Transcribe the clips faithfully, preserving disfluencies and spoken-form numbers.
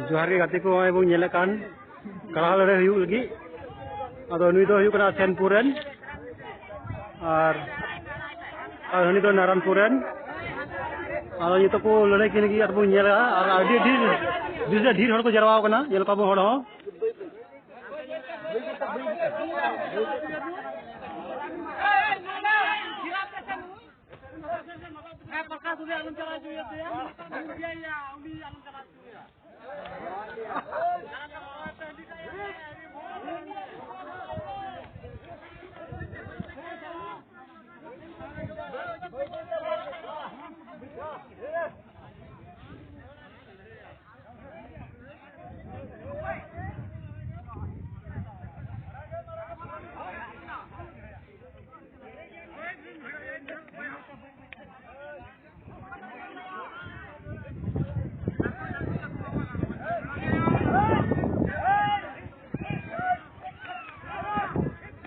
ᱡᱚᱦᱟᱨ ᱜᱮ ᱜᱟᱛᱮ ᱠᱚ, ᱱᱚᱜᱼᱚᱭ ᱵᱚᱱ ᱧᱮᱞᱮᱫ ᱠᱟᱱ ᱠᱟᱲᱟ ᱞᱟᱹᱲᱦᱟᱹᱭ ᱦᱩᱭᱩᱜ ᱞᱟᱹᱜᱤᱫ᱾ ᱟᱫᱚ ᱱᱩᱭ ᱫᱚ ᱦᱩᱭᱩᱜ ᱠᱟᱱᱟ ᱥᱮᱱᱯᱩᱨ ᱨᱮᱱ, ᱟᱨ, ᱟᱨ ᱦᱟᱹᱱᱤ ᱫᱚ ᱱᱟᱨᱟᱱᱯᱩᱨ ᱨᱮᱱ᱾ ᱟᱫᱚ ᱱᱤᱛᱚᱜ ᱠᱚ ᱞᱟᱹᱲᱦᱟᱹᱭ ᱠᱤᱱ ᱞᱟᱹᱜᱤᱫ ᱟᱨ ᱵᱚᱱ ᱧᱮᱞᱟ, ᱟᱨ ᱟᱹᱰᱤ ᱰᱷᱮᱨ, ᱰᱷᱮᱨ, ᱰᱷᱮᱨ ᱦᱚᱲ ᱠᱚ ᱡᱟᱨᱣᱟ ᱟᱠᱟᱱᱟ, ᱧᱮᱞ ᱠᱚᱣᱟ ᱵᱚᱱ ᱦᱚᱲ ᱦᱚᱸ᱾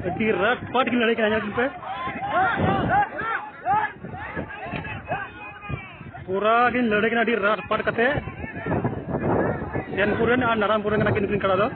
ᱟᱹᱰᱤ ᱨᱟᱴ ᱯᱟᱴ ᱠᱤᱱ ᱞᱟᱹᱲᱦᱟᱹᱭ ᱠᱟᱱᱟ, ᱧᱮᱞ ᱠᱤᱱ ᱯᱮ᱾ ᱯᱩᱨᱟ ᱠᱤᱱ ᱞᱟᱹᱲᱦᱟᱹᱭ ᱠᱟᱱᱟ ᱟᱹᱰᱤ ᱨᱟᱴ ᱯᱟᱴ ᱠᱟᱛᱮ᱾ ᱥᱮᱱᱯᱩᱨ ᱨᱮᱱ ᱟᱨ ᱱᱟᱨᱟᱱᱯᱩᱨ ᱨᱮᱱ ᱠᱟᱱᱟ ᱠᱤᱱ ᱱᱩᱠᱤᱱ ᱠᱟᱲᱟ ᱫᱚ᱾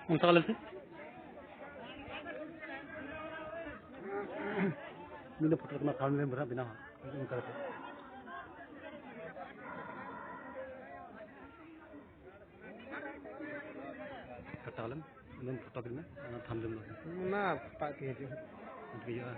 ᱚᱱᱠᱟ ᱞᱮᱱ ᱥᱮ᱾ ᱢᱤᱫ ᱯᱷᱳᱴᱳ ᱠᱟᱱᱟ, ᱛᱷᱟᱢᱵᱱᱮᱞ ᱵᱮᱱᱟᱣᱟ ᱚᱱᱠᱟ ᱠᱟᱛᱮ᱾ ᱠᱟᱴᱟᱣ ᱞᱮᱢ, ᱤᱱᱟᱹ ᱯᱷᱳᱴᱳ ᱠᱮᱫ ᱢᱮ, ᱚᱱᱟ ᱛᱷᱟᱢᱵᱱᱮᱞ ᱫᱚ᱾ ᱚᱱᱟ ᱯᱟᱜ ᱛᱮ ᱦᱤᱡᱩᱜᱼᱟ᱾ ᱦᱤᱡᱩᱜᱼᱟ᱾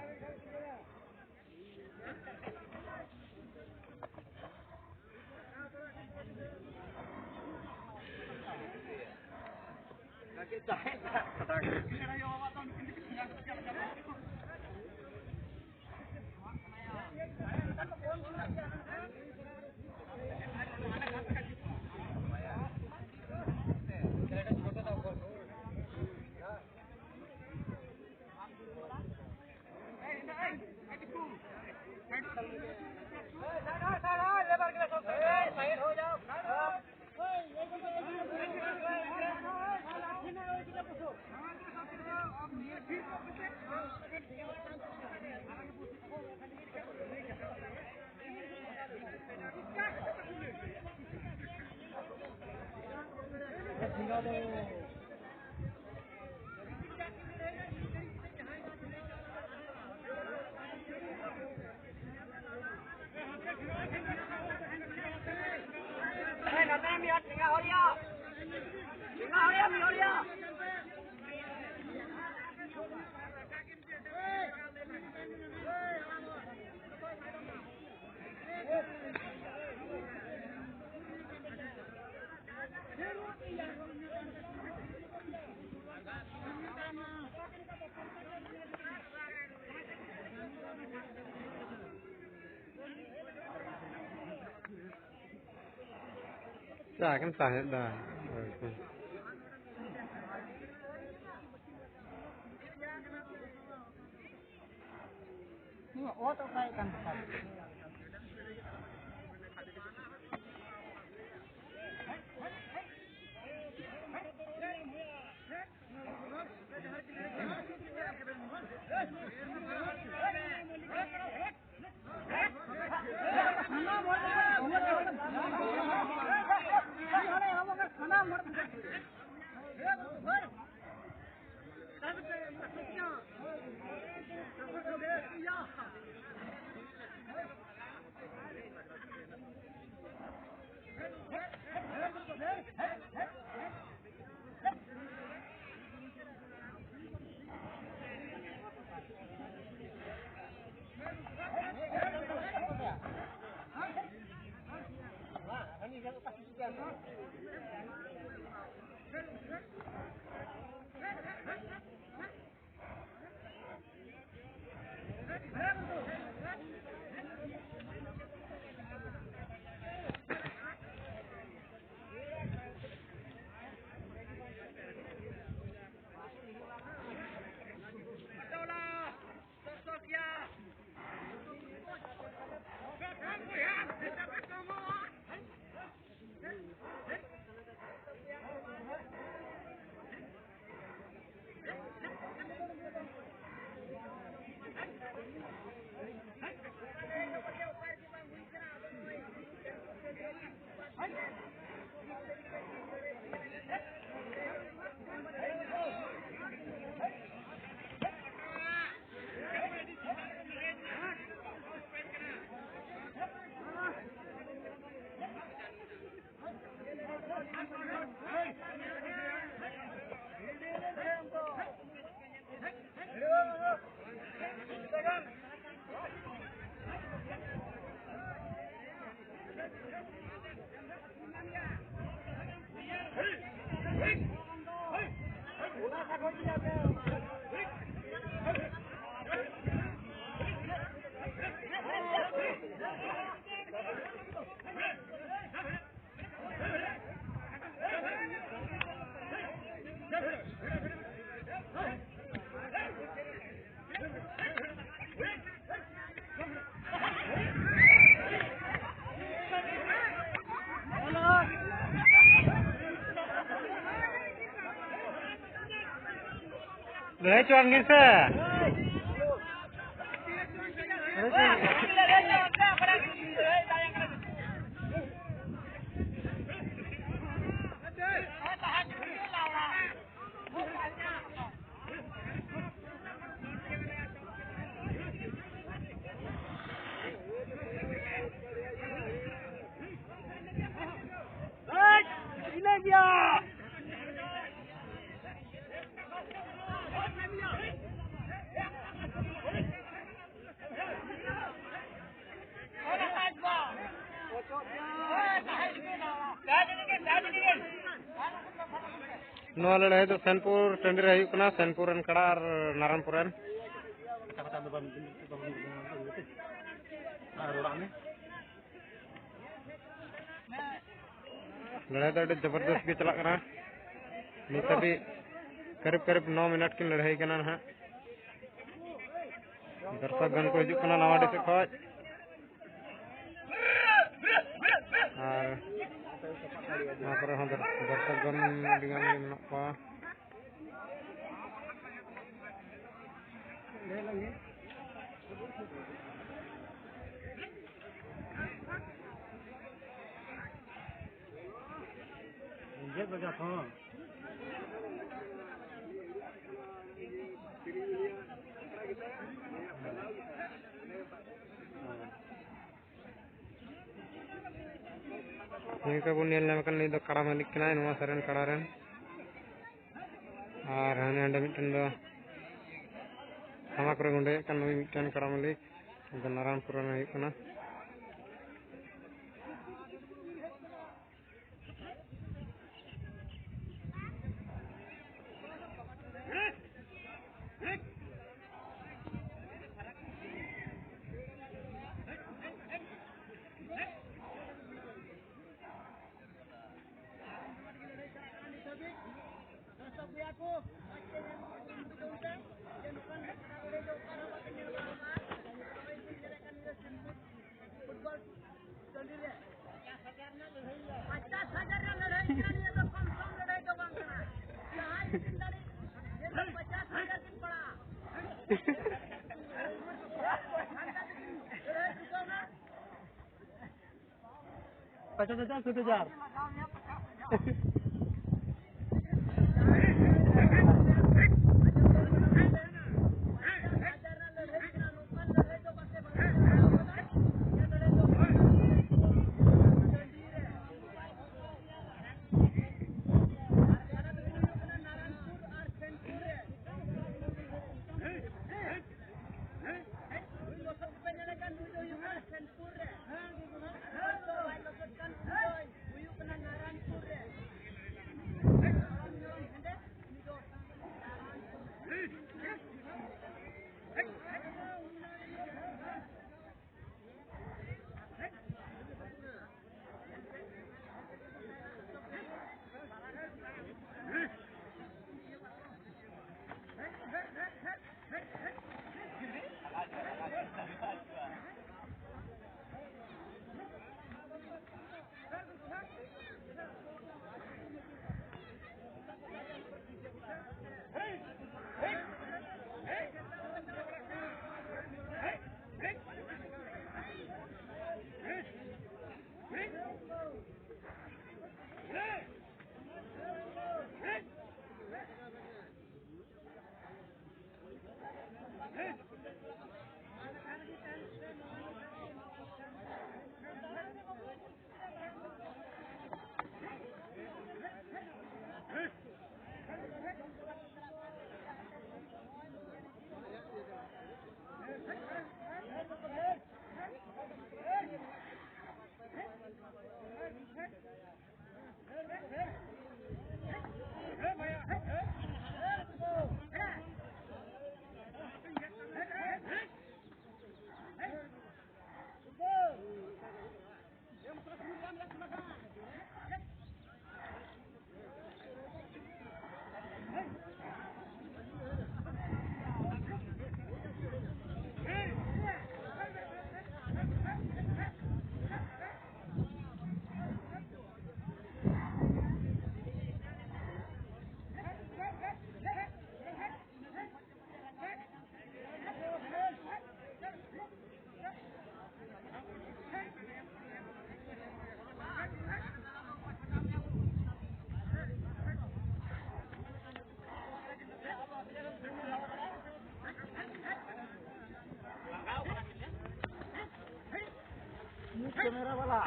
ᱪᱟ ᱠᱟᱱ ᱥᱟᱦᱮᱫ ᱫᱟ᱾ ᱱᱚᱣᱟ ᱚᱛ ᱚᱠᱟᱭ ᱠᱟᱱ ᱛᱟᱦᱮᱸᱫ? ᱞᱟᱹᱭ ᱦᱚᱪᱚᱣᱟᱱ ᱜᱤᱧ ᱥᱮ᱾ ᱱᱚᱣᱟ ᱞᱟᱹᱲᱦᱟᱹᱭ ᱫᱚ ᱥᱮᱱᱯᱩᱨ ᱴᱟᱺᱰᱤ ᱨᱮ ᱦᱩᱭᱩᱜ ᱠᱟᱱᱟ, ᱥᱮᱱᱯᱩᱨ ᱨᱮᱱ ᱠᱟᱲᱟ ᱟᱨ ᱱᱟᱨᱟᱱᱯᱩᱨ ᱨᱮᱱ᱾ ᱞᱟᱹᱲᱦᱟᱹᱭ ᱫᱚ ᱟᱹᱰᱤ ᱡᱚᱵᱚᱨᱫᱚᱥᱛ ᱜᱮ ᱪᱟᱞᱟᱜ ᱠᱟᱱᱟ᱾ ᱱᱤᱛ ᱦᱟᱹᱵᱤᱡ ᱠᱟᱨᱤᱵ ᱠᱟᱨᱤᱵ ᱱᱚ ᱢᱤᱱᱤᱴ ᱠᱤᱱ ᱞᱟᱹᱲᱦᱟᱹᱭ ᱠᱟᱱᱟ ᱱᱟᱦᱟᱜ᱾ ᱫᱚᱨᱥᱚᱠ ᱜᱟᱱ ᱠᱚ ᱦᱤᱡᱩᱜ ᱠᱟᱱᱟ ᱱᱟᱣᱟ ᱰᱤ ᱥᱮᱫ ᱠᱷᱚᱱ᱾ ᱟᱨ ᱱᱚᱣᱟ ᱠᱚᱨᱮ ᱦᱚᱸ ᱫᱚᱨ-, ᱫᱚᱨᱥᱚᱠ ᱜᱟᱱ ᱟᱹᱰᱤ ᱜᱟᱱ ᱜᱮ ᱢᱮᱱᱟᱜ ᱠᱚᱣᱟ᱾ ᱱᱤᱭᱟᱹ ᱠᱚ ᱵᱚᱱ ᱧᱮᱞ ᱧᱟᱢ ᱠᱟᱱ, ᱱᱩᱭ ᱫᱚ ᱠᱟᱲᱟ ᱢᱟᱹᱞᱤᱠ ᱠᱟᱱᱟᱭ ᱱᱚᱣᱟ ᱥᱟᱨᱮᱱ ᱠᱟᱲᱟ ᱨᱮᱱ᱾ ᱟᱨ ᱦᱟᱱᱮ ᱦᱟᱸᱰᱮ ᱢᱤᱫᱴᱮᱱ ᱫᱚ ᱛᱷᱟᱢᱟ ᱠᱚᱨᱮ ᱜᱩᱸᱰᱟᱹᱭᱮᱫ ᱠᱟᱱ ᱱᱩᱭ ᱢᱤᱫᱴᱮᱱ ᱠᱟᱲᱟ ᱢᱟᱹᱞᱤᱠ, ᱩᱱᱤ ᱫᱚ ᱱᱟᱨᱟᱱᱯᱩᱨ ᱨᱮᱱ ᱦᱩᱭᱩᱜ ᱠᱟᱱᱟ᱾ ᱯᱚᱪᱟᱥ ᱦᱟᱡᱟᱨ, ᱥᱟᱛ ᱦᱟᱡᱟᱨ᱾ कैमरा वाला।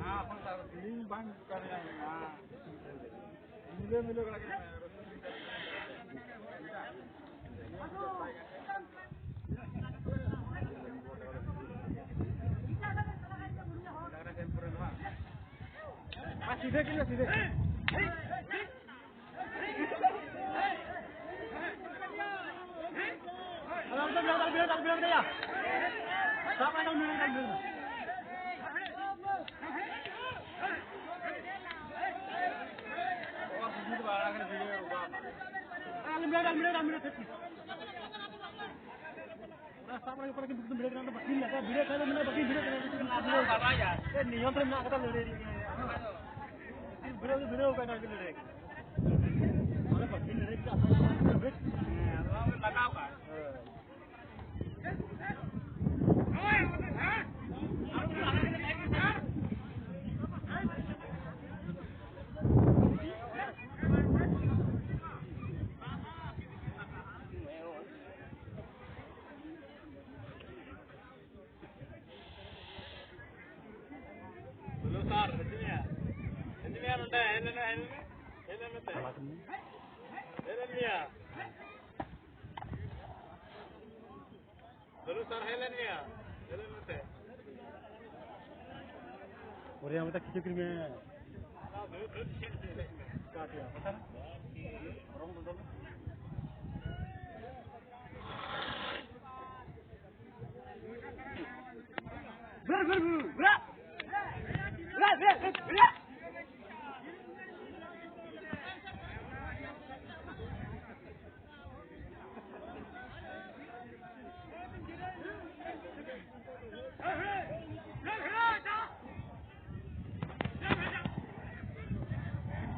हाँ, अपन सारा दिन बंद कर रहे हैं। हाँ। मिले, मिले, बड़ा कैमरा। हाँ, सीधे के लिए, सीधे। ᱚᱱᱟ ᱥᱟᱵ ᱨᱮᱜᱮ ᱯᱚᱨᱮ ᱠᱤᱱᱛᱩ ᱵᱷᱤᱲ ᱠᱟᱱᱟ, ᱵᱟᱹᱠᱤᱱ ᱞᱟᱜᱟ, ᱵᱷᱤᱲ ᱠᱷᱟᱱ ᱫᱚ ᱢᱮᱱᱟ ᱵᱟᱹᱠᱤᱱ ᱵᱷᱤᱲ ᱠᱟᱱᱟ, ᱠᱤᱱᱛᱩ ᱱᱚᱣᱟ ᱵᱷᱤᱲ, ᱮ, ᱱᱤᱭᱚᱢ ᱨᱮ ᱢᱮᱱᱟᱜ ᱠᱟᱫᱟ, ᱞᱟᱹᱲᱦᱟᱹᱭ ᱨᱮᱜᱮ᱾ ᱵᱷᱤᱲ ᱫᱚ ᱵᱷᱤᱲ ᱠᱟᱱᱟ, ᱞᱟᱹᱲᱦᱟᱹᱭ ᱠᱟᱱᱟ᱾ ᱢᱟᱱᱮ ᱵᱟᱹᱠᱤᱱ ᱞᱟᱹᱲᱦᱟᱹᱭ ᱠᱟᱱᱟ, ᱟᱥᱟ ᱠᱟᱱᱟ ᱵᱷᱤᱲ᱾ ᱦᱮᱸ, ᱟᱫᱚ ᱞᱟᱜᱟᱣ ᱠᱟᱜᱼᱟ᱾ ᱦᱳᱭ᱾ ᱦᱮᱞᱳ ᱥᱟᱨ, ᱦᱤᱡᱩᱜ ᱢᱮᱭᱟ᱾ ᱦᱤᱡᱩᱜ ᱢᱮᱭᱟ ᱱᱚᱸᱰᱮ, ᱦᱮᱡ ᱞᱮᱱ ᱢᱮ, ᱦᱮᱡ ᱞᱮᱱ ᱢᱮ᱾ ᱦᱮᱡ ᱞᱮᱱ ᱢᱮᱭᱟ᱾ ᱦᱮᱞᱳ ᱥᱟᱨ, ᱦᱮᱡ ᱞᱮᱱ ᱢᱮᱭᱟ᱾ ᱦᱮᱡ ᱞᱮᱱ ᱢᱮᱥᱮ᱾ ᱚᱨᱮ ᱟᱢ ᱫᱚ ᱠᱤᱪᱷᱩ ᱠᱤᱨᱤᱧ ᱢᱮ᱾ ᱚᱱᱟ ᱵᱷᱤᱲ, ᱵᱷᱤᱲ ᱪᱮᱫ ᱮᱢ ᱞᱟᱹᱭᱮᱫ ᱢᱮ? ᱪᱮᱫ ᱮᱢ ᱞᱟᱹᱭᱮᱫ ᱢᱮ?